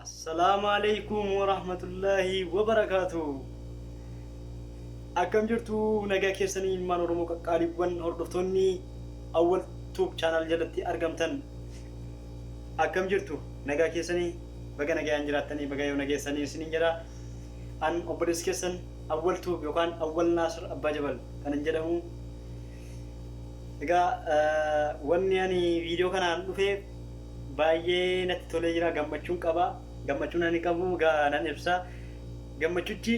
Assalaamu alaikum warahmatullaahi wabarakaatu. Akkam jirtu nagaa keessanii ilmaan Oromoo qaqqaaliiwwan hordoftoonni Awwal Tube channel jalatti argamtan. Akkam jirtu nagaa keessanii baga nagayaan jiraattanii baga yoo nageessanii isiniin jedha. An obboleessi keessan Awwal Tube yookaan Awwal Naasir Abbaa Jabal kanan jedhamu. Egaa wanni ani viidiyoo kanaan dhufeef baay'ee natti tolee jira gammachuun qaba. Gammachuun ani qabu egaa nan ibsa. Gammachuchi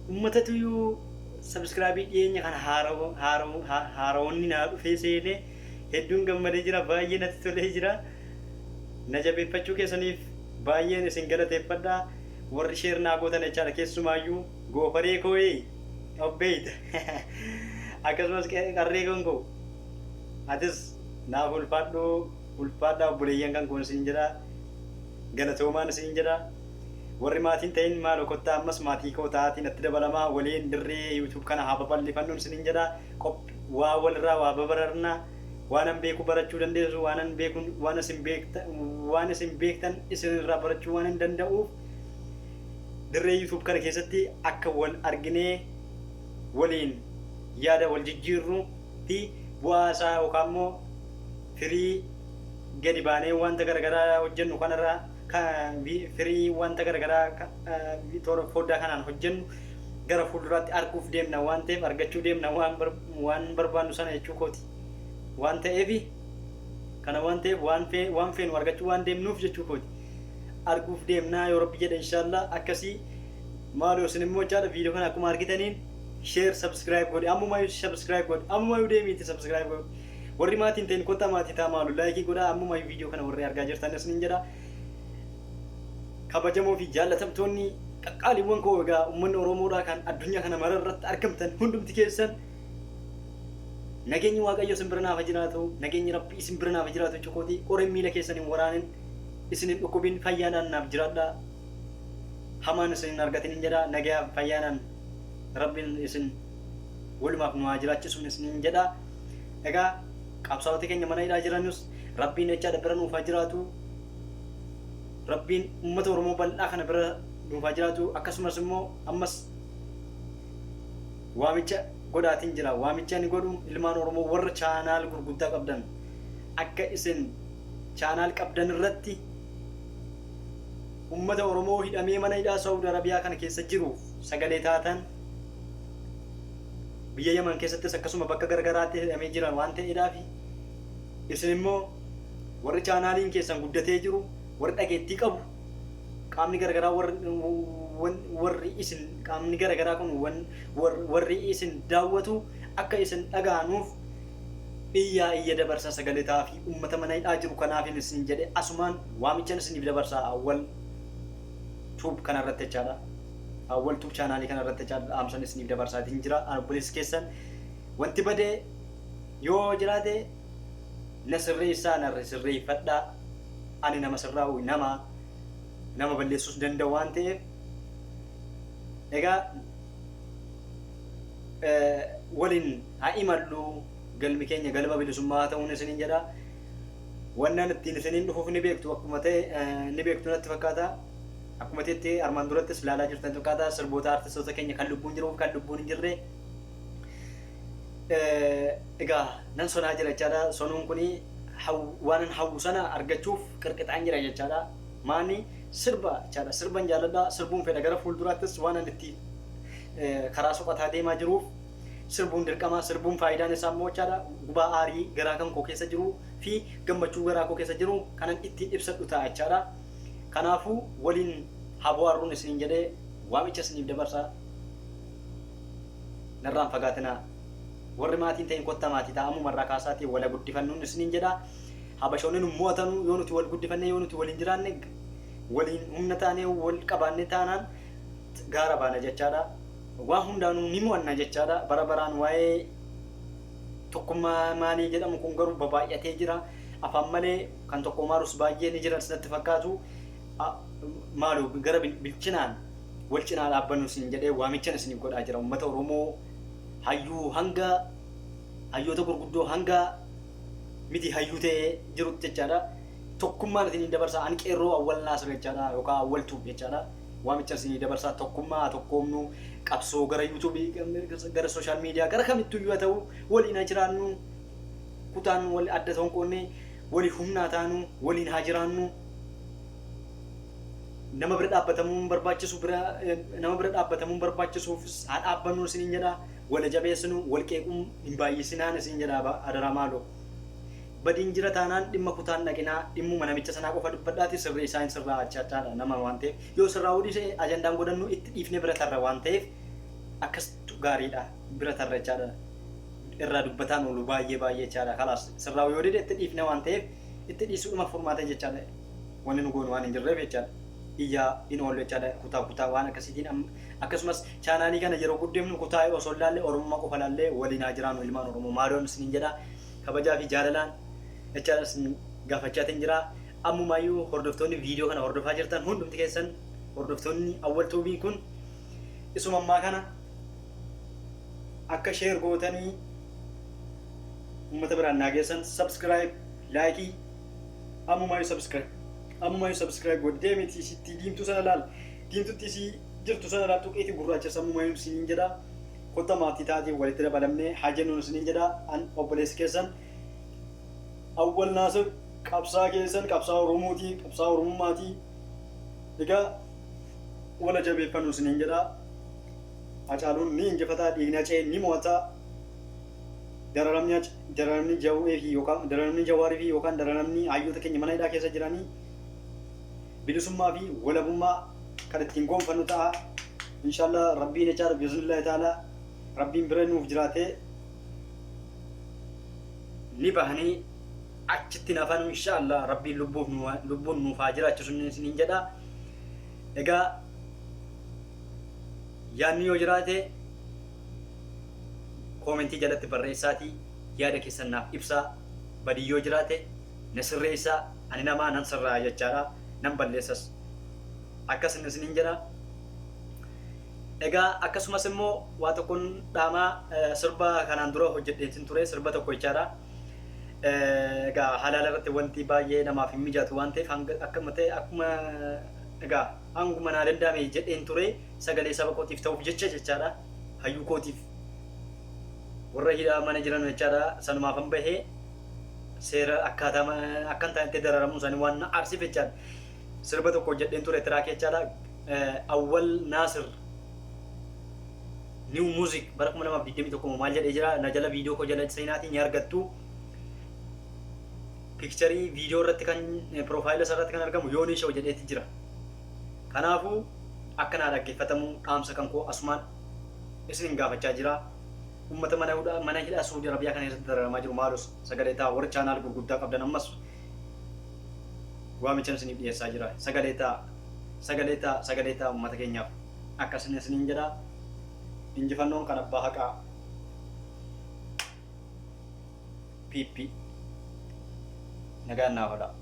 uummatatuyyuu sabiskiraabii dhiyeenya kana haarawoonni naa dhufee seenee hedduun gammadee jira baay'ee natti tolee jira. Na jabeeffachuu keessaniif baay'een isin galateeffadha. Warri sheer naa gootan jechaadha keessumaayyuu goofaree kooyee obbeeyta akkasumas qarree kan koo atis naaf ulfaadhu ulfaadhaa obboleeyyan kan koon isin jedha galatoomaan isin jedha. Warri maatiin ta'in maaloo kottaa ammas maatii koo ta'aatiin natti dabalamaa waliin dirree YouTube kana haa babal'ifannuun isiniin jedha. Waa walirraa waa babararna waanan beeku barachuu dandeessu waanan beeku waan isin beekta waan isin beektan isinirraa barachuu waan hin danda'uuf dirree YouTube kana keessatti akka wal arginee waliin yaada wal jijjiirru fi bu'aa isaa yookaan immoo firii gadi baanee wanta garagaraa hojjennu kanarraa firii wanta garagaraa toora foddaa kanaan hojjennu gara fuulduraatti arguuf deemna waan ta'eef argachuu deemna waan barbaannu sana jechuu kooti waan ta'eef kana waan ta'eef waan feenu argachuu waan deemnuuf jechuu kooti arguuf deemnaa yoo rabbi jedhe inshaallah. Akkasii maaloo isin immoo jechaadha viidiyoo kana akkuma argitaniin share, subscribe godhi, ammumayyuu subscribe godhi, ammumayyuu deemiitti subscribe godhi. Warri maatiin ta'in kottaa maatii ta'a maalu like godhaa ammumayyuu viidiyoo kana warri argaa jirtan isiniin jedha. Kabajamoo fi jaallatamtoonni qaqqaaliiwwan koo, egaa uummanni Oromoodhaa kan addunyaa kana mara irratti argamtan hundumti keessan nageenyi Waaqayyo isin bira naaf haa jiraatu, nageenyi Rabbi isin bira naaf haa jiraatu jechuu kooti. Qoreen miila keessan hin waraanin, isin hin dhukkubin, fayyaadhaan naaf jiraadhaa, hamaan isin hin argatin hin jedha. Nagayaaf fayyaadhaan Rabbiin isin walumaaf nu haa jiraachisuun isiniin jedha. Egaa qabsaa'ota keenya mana hidhaa jiranus Rabbiin jechaadha bira nuuf haa jiraatu. Rabbiin uummata Oromoo bal'aa kana bira nuuf haa jiraatu. Akkasumas immoo ammas waamicha godhaatiin jira. Waamicha ani godhu ilmaan Oromoo warra channel gurguddaa qabdan akka isin channel qabdan irratti uummata Oromoo hidhamee mana hidhaa Saawud Arabiyaa kana keessa jiruuf sagalee taatan, biyya Yaman keessattis akkasuma bakka garagaraatti hidhamee jiran waan ta'eedhaafi isin immoo warri channeliin keessan guddatee jiru, warri dhageettii qabu, qaamni garagaraa warri isin qaamni garagaraa kun warri isin daawwatu akka isin dhaga'anuuf iyyaa iyya dabarsaa sagalee ta'aa fi uummata mana hidhaa jiru kanaafin isin jedhe asumaan waamichan isiniif dabarsaa Awwal Tube kanarratti jechaadha. Awwal Tube channelii kanarratti jechaadha dhaamsan isiniif dabarsaatiin jira. Obboleessi keessan wanti badee yoo jiraate na sirreessaa, na sirreeffadhaa. Ani nama sirraa'u, nama nama balleessuus danda'u waan ta'eef egaa waliin haa imallu, galmi keenya galma bilisummaa haa ta'uun isiniin jedha. Wannan ittiin isiniin dhufuuf ni beektu, akkuma ta'e ni beektu natti fakkaata. Akkuma ta'etti armaan durattis ilaalaa jirtan fakkaata sirboota artistoota keenya kan lubbuun jiruuf kan lubbuun hin jirre. Egaa nan sonaa jira jechaadha. Sonuun kuni waanan hawwu sana argachuuf qirqixaan jira jechaadha. Maani sirba jechaadha. Sirban jaalladha. Sirbuun fedha gara fuulduraattis waanan itti karaa soqataa deemaa jiruuf sirbuun dirqama. Sirbuun faayidaan isaa immoo jechaadha gubaa aarii garaa kan koo keessa jiruu fi gammachuu garaa koo keessa jiru kanan ittiin ibsadhu ta'a jechaadha. Kanaafuu waliin haa bohaarruun isiniin jedhee waamicha isiniif dabarsa. Narraan fagaatinaa. Warri maatiin ta'in kottaa maatii ta'a ammuma irraa kaasaatii wala guddifannuun isiniin jedha. Habashoonni nu mo'atanu yoo nuti wal guddifannee, yoo nuti waliin jiraanne, waliin humna taanee wal qabaannee taanaan gaara baana jechaadha. Waa hundaanuu ni mo'anna jechaadha. Bara baraan waa'ee tokkummaa maalii jedhamu kun garuu babaay'atee jira. Afaan malee kan tokko maarus baay'ee ni jiran sinatti fakkaatu. Maaloo gara bilchinaan wal cinaa dhaabbannu isin jedhee waamichan isiniif godhaa jira. Uummata Oromoo hayyuu hanga hayyoota gurguddoo hanga miti hayyuu ta'ee jirutti jechaadha. Tokkummaan isinii dabarsaa ani qeerroo Awwal Naasir jechaadha yookaan Awwal Tuub jechaadha. Waamicha isinii dabarsaa tokkummaa haa tokkoomnu qabsoo gara yuutuubii gara sooshaal miidiyaa gara kamittuu yoo ta'u waliin haa jiraannu kutaan wal adda ta'uun qoonnee walii humnaa taanu waliin haa jiraannu. Nama bira dhaabbatamuun barbaachisu bira nama bira dhaabbatamuun barbaachisuufis haa dhaabbannu isiniin jedha. Wal jabeessinu wal qeequun hin baay'isinaan isin jedha adaraa maaloo. Badiin jira taanaan dhimma kutaan dhaqinaa dhimmuma namicha sanaa qofa dubbadhaati sirrii isaa hin sirraa achachaadha nama waan ta'eef yoo sirraa'uu dhiise ajandaan godhannu itti dhiifnee bira tarra waan ta'eef akkasitu gaariidha bira tarra jechaadha irraa dubbataan oolu baay'ee baay'ee jechaadha kalaas sirraa'uu yoo dide itti dhiifne waan ta'eef itti dhiisuudhuma furmaata jechaadha wanni nu goonu waan hin jirreef jechaadha iyyaa hin oollu jechaadha kutaa kutaa waan akkasiitiin akkasumas chaanaalii kana yeroo guddifnu kutaa osoo hin laalle Oromummaa qofa laallee waliin haa jiraannu ilmaan Oromoo maaloon isiniin jedha kabajaa fi jaalalaan jechaadha isin gaafachaatiin jira ammumaayyuu hordoftoonni viidiyoo kana hordofaa jirtan hundumti keessan hordoftoonni Awwal Tuubiin kun isuma ammaa kana akka share gootanii uummata biraan naa geessan subscribe like ammumayyuu subscribe ammumayyuu subscribe godhi deemiti sitti diimtuu sana laal diimtutti isii jirtu sana laal tuqiitii gurraacha ammumayyuu isiniin jedha kotta maatii taatii walitti dabalamnee haa jennuun isiniin jedha an obboleessi keessan Awwal Naasir qabsaa keessan qabsaa Oromootii qabsaa Oromummaatii egaa wala jabeeffannu isiniin jedha Hacaaluun ni injifataa dhiigni Hacee ni mo'ata dararamni dararamni Jawwee fi yookaan dararamni Jawaarii fi yookaan dararamni hayyoota keenya mana hidhaa keessa jiranii bilisummaa fi walabummaa kan ittiin gonfannu ta'a. Inshallah Rabbiin jechaadha biiznillaahi ta'ala Rabbiin bira nuuf jiraatee ni bahanii achitti nafanu inshallah Rabbiin lubbuuf lubbuun nuuf haa jiraachisu isiniin jedha. Egaa yaadni yoo jiraate koomentii jalatti barreessaatii yaada keessan naaf ibsaa badii yoo jiraate na sirreessaa ani namaa nan sirraa jechaadha nan balleessas akkasin isiniin jedha. Egaa akkasumas immoo waa tokkoon dhaamaa sirba kanaan dura hojjedheetin ture sirba tokko jechaadha. Egaa halaala irratti wanti baay'ee namaaf hin mijatu waan ta'eef hanga akkuma ta'e akkuma egaa hanguma naa danda'ame jedheen ture sagalee saba kootiif ta'uuf jecha jechaadha. Hayyuu kootiif warra hidhaa mana jiran jechaadha sanumaafan bahee seera akkaataa akka hin taanetti dararamuun isaanii waan na aarsiif jechaadha. Sirba tokko hojjedheen ture tiraakii jechaadha. Awwal Naasir New Music bara 2021 maal jedhee jira na jala viidiyoo koo jala seenaatii ni argattu. Piikcharii viidiyoo irratti kan piroofaayila isaa irratti kan argamu Yoonii Show jedheeti jira. Kanaafuu akka naa dhaggeeffatamu dhaamsa kan koo asumaan isinin gaafachaa jira. Uummata mana hidhaa mana hidhaa Suudi Arabiyaa kana keessatti dararamaa jiru maalos sagalee ta'a warri chaanaal gurguddaa qabdan ammas waamichan isiniif dhiyeessaa jira. Sagalee ta'a sagalee ta'a sagalee ta'a uummata keenyaaf akkasin isiniin jedha. Injifannoon kan abbaa haqaa. PP. Nagaan naa oolaa.